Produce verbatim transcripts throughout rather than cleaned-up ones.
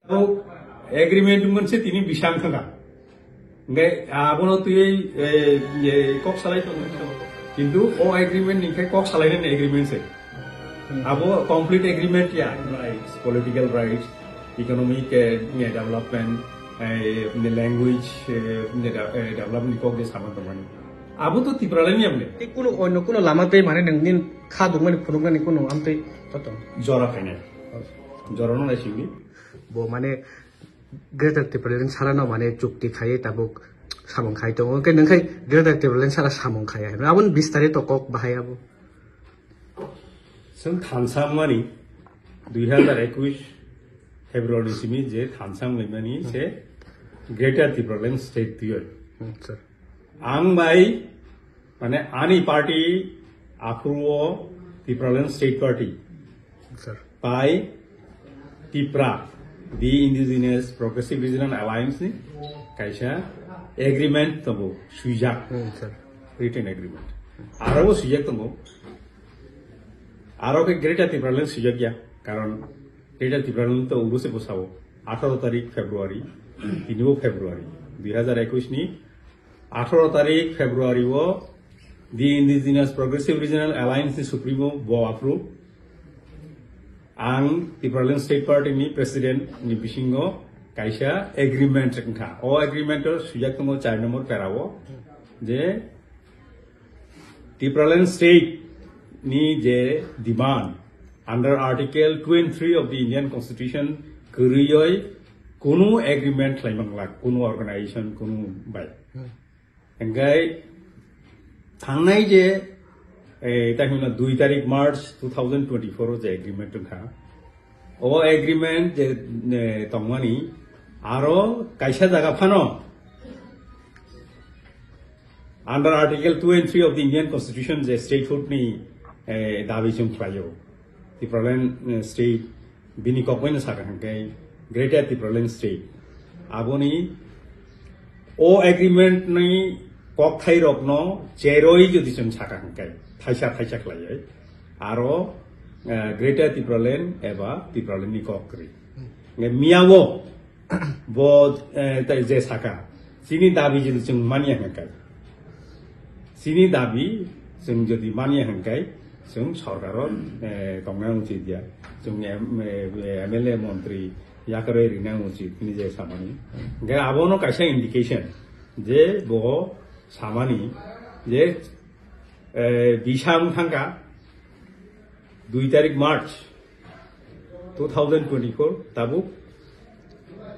O agreement wngkha se tini bisang thangkha. Hingke abono twi, eh, eh, kok salai tongo. Kintu o agreement ni khe kok salai nani agreement se. Hmm. Abo complete agreement ya, rights, political rights, economic, eh, eh, development, eh, language, eh, eh, de-, eh, development ni kok je saman tongmani. Abo to Tipraland ni amle. Tei kuno onno kuno lama tei mane nwng nin kha dungmani phunuknani kuno amtwi to tong. Jora phainai. Jora no naisingdi. Bo mane Greater Tipraland sara no mane chukti khaiye tabuk samung khai tongo. Hwnkhe nwng khai Greater Tipraland sara samung khaiya. Aboni bistari to kok bahai abo. Chwng thansa wngmani dui hazar ekush February simi je thansa wnglaimani se Greater Tipraland State twiwi. Hmm, sir. Ang bai, mane, ani party aphuru o Tipraland State Party. Sir. Bai Tipra, the Indigenous Progressive Regional Alliance ni kaisa agreement tongo, swijak. Hmm, sir. Written agreement. Aro bo swijak tongo. Aro khe Greater Tipraland swijak ya. Karon Greater Tipraland to uro se bosao. Atharo tarik February, tini bo February, dui hazar ekush ni atharo tarik February o the Indigenous Progressive Regional Alliance ni Supremo bo aphuru ang Tipraland State Party ni President ni bisingo kaisa agreement wngkha. O agreement o swijak tongo char number para o je Tipraland State ni je demand under Article two and three of the Indian Constitution kwrwiwi kunu agreement khlai manglak, kunu organization, kunu bai. Hmm. Hingkai thangnai je, eh, ta hino dui tarik March two thousand twenty-four o je agreement wngkha. O agreement je, eh, tongmani aro kaisa jaga phano under Article two and three of the Indian Constitution je statehood ni, eh, dabi chwng khlaio. Tipraland, eh, state bini kokbaino saka hwnkhe Greater Tipraland State. Aboni o agreement ni kokthai rokno cheroi jodi chwng saka hwnkhe thaisa thaisa khlaiwi aro, eh, Greater Tipraland eba Tipraland ni kok kwrwi. Hwnkhe miyao bo, eh, tai je saka, chini dabi jodi chwng manya hwnkhe, chini dabi chwng jodi manya hwnkhe, chwng sorkaro, eh, tongnai ucit ya, chwng M-, eh, M L A montri yakarwi rinai ucit, hini je samani. Hwnkhe abono kaisa indication je bo samani je, eh, bisang thangka dui tarik March two thousand twenty-four, tabuk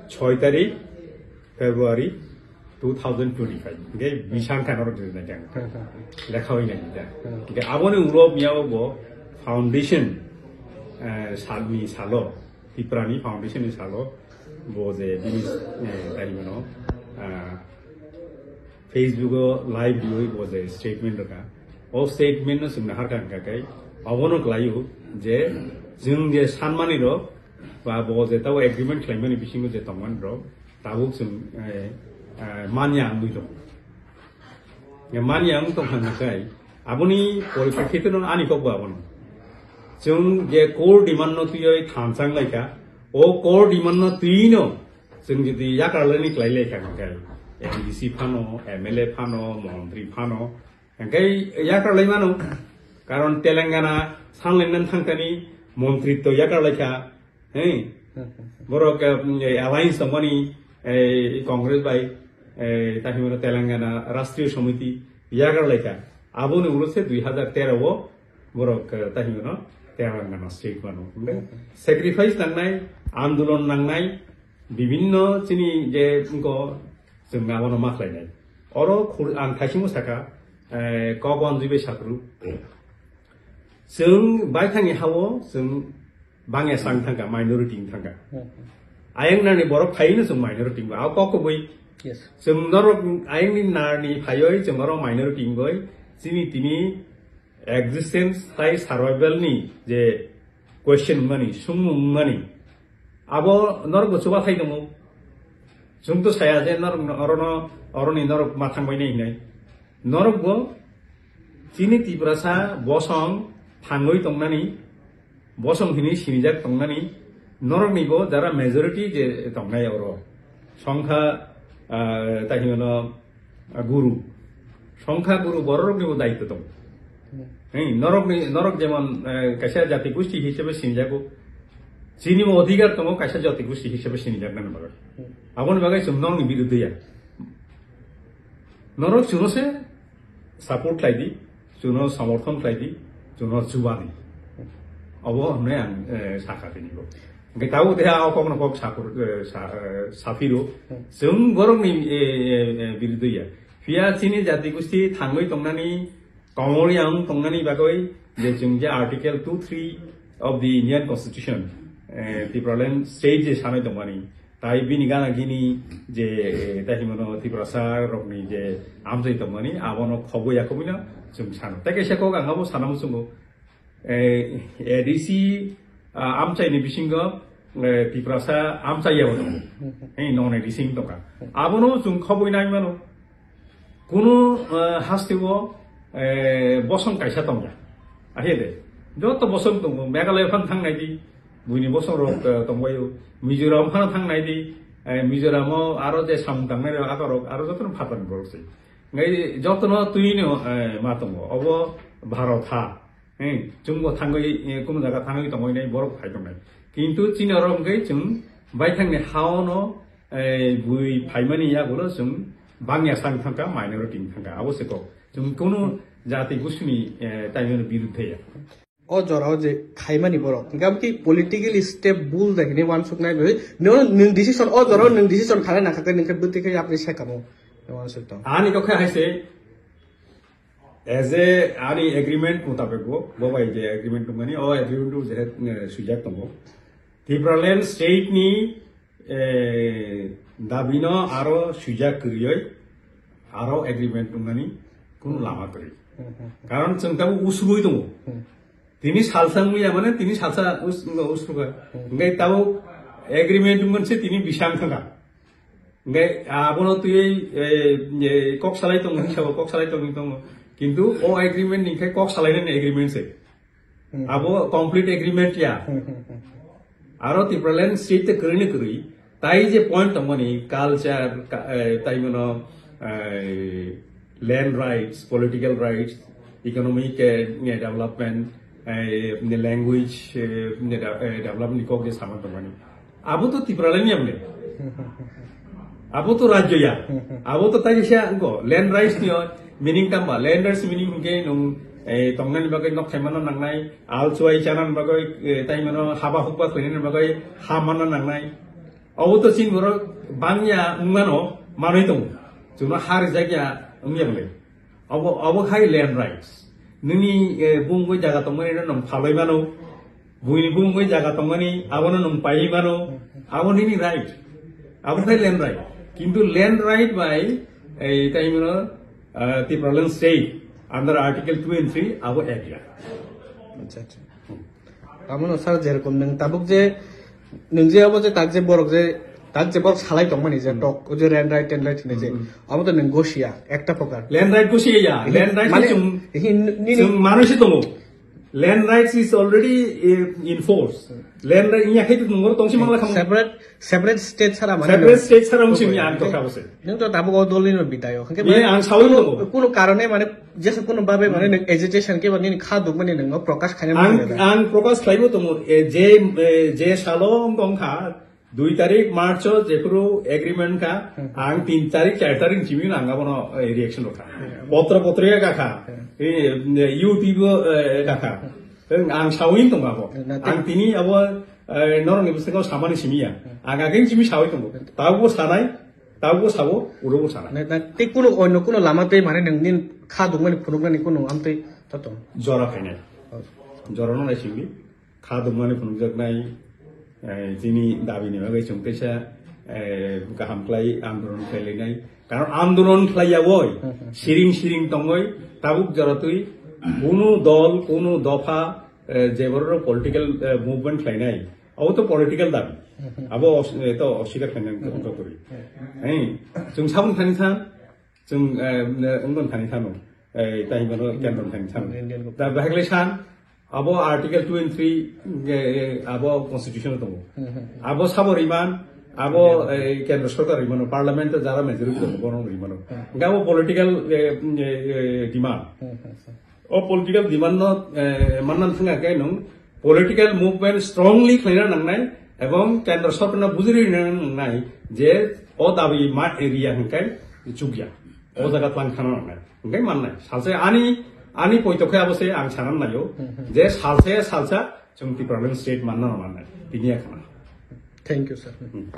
soi tarik February two thousand twenty-five. Hingke bisang kha norok rinai kha. Lekha oi nai kha. Hingke aboni ulo miyao bo foundation, eh, salni salo, Tiprani foundation ni salo, bo je bini, eh, tari mano, ah, Facebook o live riwi bo je statement rwkha. O statement no chwng nahar kha hwnkha khe, abono khlaio je chwng je sanmani rok ba bo je tabo agreement khlaimani bisingo je tongmani rok tabuk chwng, eh, eh, manya wngwi tongo. Manya wng tong hwnkha khe aboni poriprekhito no ani kok bo abono. Chwng je core demand no twiwi thansa wng laikha, o core demand no twi no chwng jodi yakarlaini khlai laikha hwnkhe M D C phano, M L A phano, montri phano, hwnkhe yakarlai mano. Karon Telangana sanlainani thangkani montritto yakarlaikha, he? Borok, eh, alliance tongmani, eh, Congress bai, eh, tahimano Telangana Rashtriya Samiti yakarlaikha. Aboni ulo se dui hazar tero o borok, eh, tahimano Telangana state mano. Sacrifice nangnai, andolon nangnai, bibinno chini je wngko chwng abono ma khlainai. Oro khur-, ang thaisingo saka, eh, kok wanjui bai saphuru. Chwng baithangni hao chwng bangya sang thangkha, minority wng thangkha. Ayang nani borok phaino chwng minority wngkha. Abo kok kubui. Yes. Chwng norok ayangni narni phaioi chwng oro minority wngoi. Chini tini existence tai survival ni je question wngmani, sumung wngmani, abo norok bo chubathai tongo. Chwng to saya je norok no, orono, oroni norok ma thangbai nai hinai. Norok bo chini Tiprasa bosong thangwi tongnani, bosong hinwi sinijak tongnani, Norokni bo jara majority je tongnai oro, songkha, ah, tai hino, ah, guru, songkha guru bororokni bo daityo tong. Hei, norokni, norok jemon, eh, kaisa jati gosti hisabe sinijago, chini bo odhikar tongo kaisa jati gosti hisabe sinijaknani bagwi. Aboni bagwi chwng norokni biruddhe ya. Norok chwngno se support khlai di, chwngno somorthon khlai di, chwngno chuba di. Obo hwnwi ang, eh, sakha tini bo. Hwnkhe tabuk tei a o kokno kok saphur, eh, sa-, eh, saphiro. Chwng borokni, eh, eh, eh, biruddhe ya. Phiya chini jati gosti thangwi tongnani, kongori ang tongnani bagwi je chwng je Article two three of the Indian Constitution, eh, Tipraland state je sanai tongmani, tai bini gana gini je, eh, tai himano Tiprasa rokni je amchai tongmani, abono khobo ya khobino chwng sano. Tai kaisa kok ang abo sana muchungo, eh, A D C, ah, amchaini bisingo, eh, Tiprasa amchai ya tongo. Hei, non A D C tongkha. Abono chwng khoboi nai mano. Kunu, eh, hasteo, eh, bosong kaisa tongya. Ahe de. Joto bosong tongo. Meghalaya phan thang nai di. Buini bosong rok, eh, tongbaio. Mizoram phan thang nai di. Eh, Mizoram o aro je samung tangnai rok, aro joto no phatani borok se. Ngai joto no twi no, eh, ma tongo. Obo Bharat ha. Hei, chwngbo thangwi, eh, kuno jaga thangwi tongwi nai, borok phai tongnai. Kintu chini oro hwnkhe chwng baithangni hao no, eh, bui phaimani yagulo chwng bangya sang thangkha, minority wng thangkha. Abo se kok. Chwng kunu jati gusuni, eh, taimani biruddhe ya. O jorao je khaimani borok, hwnkhe abo ki political step bul da hinwi wansuknai bai. Nwng, nwng decision, o jorao nwng decision khalai nangkha khe, nwng khe bwtwi khe yapri sai kamo. Wansuk tong. Ani kok khe hai se, As a ani agreement mutabek bo, bo bai je agreement tongmani, o agreement o je, eh, swijak tongo. Tipraland state ni, eh, dabi no aro swijak kwrwi, aro agreement tongmani kunu lama kwrwi. Karon chwng tabo usrugwi tongo. Tini salsa wngya mane tini salsa us-, usruga. Hwnkhe tabo agreement tongmani se tini bisang thangkha. Hingke abono twi, eh, eh, kok salai tongo, hinsabo kok salai tongwi tongo. Kintu o agreement ni khe kok salainani agreement se. Hmm. Abo complete agreement ya. Hmm, hmm, hmm. Aro Tipraland state te kwrwini kwrwi. Tai je point tongmani culture, ka-, eh, tai mano, eh, land rights, political rights, economic, eh, development, eh, language, eh, de-, eh, development ni kok je sama tongmani. Abo to Tipraland ni amne. Abo to rajyo ya. Abo to tai kisa ko land rights ni meaning tamba. Land rights meaning hingke nung, eh, tongnani bagwi nok khaimano nangnai, al chuai chanani bagwi, eh, tai mano haba hukba khlainani bagwi ha manna nangnai. Abo to chini borok bangya wngmano manwi tongo. Chwngno ha rijak ya wngya bole. Abo, abo khai land rights. Nini, eh, bumgwi jaga tongmani no nung phalwi mano. Buini bumgwi jaga tongmani abono nung paiwi mano. Abo nini right. Abo khai land right. Kintu land right bai, eh, tai mano, eh, Tipraland state under Article two and three abo ek ya. Acha, acha. Abono sir, jerokom nwng tabuk je, nwng je abo je tak je borok je, tak je borok salai tongmani je tok, o je land right, land right hinwi je, abo to nwng gosiya, ekta prokar. Land right gosiya ya, land right mane, chwng, hi, nini chwng manwi se tongo. Land rights is already, eh, in force. Land right ya khai to nungor tongsi mangla khamu. Separate, separate state sara mane separate state sara wngsi ni ang tokha bose. Nwng to tabuk o dolino bidayo. Hwnkhe ye mane ang sawi kuno, tongo. Kuno karone mane jesa kuno babe mane nwng agitation khe mane nini kha dukmani nwng prokash khaina ang, mane da. Ang prokash khlaibo tongo, e, je, e, je salo wngkha dui tarik March o jephuru agreement kha, ang tin tarik char tarik simi ang abono, e, reaction rokha. Potro potro ya kakha. E, YouTube o, e, kakha. Ang sawi tongo abo. Ang tini abo, e, noroni bwskango samani simi ya. Ang ageng simi sawi tongo. Tabo sanai, Tabukbo sabo, urobo sana. Na, na, tei kuno onno kuno lama tei mane nwng nini kha dungmani phunuknani kuno amtwi tato. Jora khainai. Oh. Jora no naisingdi. Kha dungmani phunukjaknai, eh, chini dabi ni bagwi chwng kaisa, eh, kaham khlai andolon khlai lainai. Karon andolon khlai ya woi. Hmm, hmm. Siring siring tongoi, tabuk jora twi, kuno dol, kuno dopha, eh, je borok political, eh, movement khlainai. Abo to political dabi. Abo os-, eh, to oswikar khainai wngkha kori. Hai, chwng sabon thani than, chwng, eh, wngkha thani thano. Eh, tai himano kendro thani thano. Da bahai lai san, Abo Article two and three, eh, eh, abo constitution tongo. Hmm, hmm, hmm. Abo sabo riman, abo, eh, kendra sorkar rimano, parliament jara majority tongo, bono rimano. Hmm. Hingke abo political, eh, eh, eh, demand. Hmm, hmm, hmm. O political demand no, eh, manna thangka khe nung political movement strongly khlaina nangnai, ebong kendra sorkar no bujiri nangnai je o dabi ma area hingkai chukya. O jaga twlang thana nangnai. Hingkai mannai. Salse ani, ani poito khe abo se ang sanan nayo. Hmm, hmm. Je salse salsa chwng Tipraland state manna nangnai. Tini akhana. Thank you, sir. Hmm.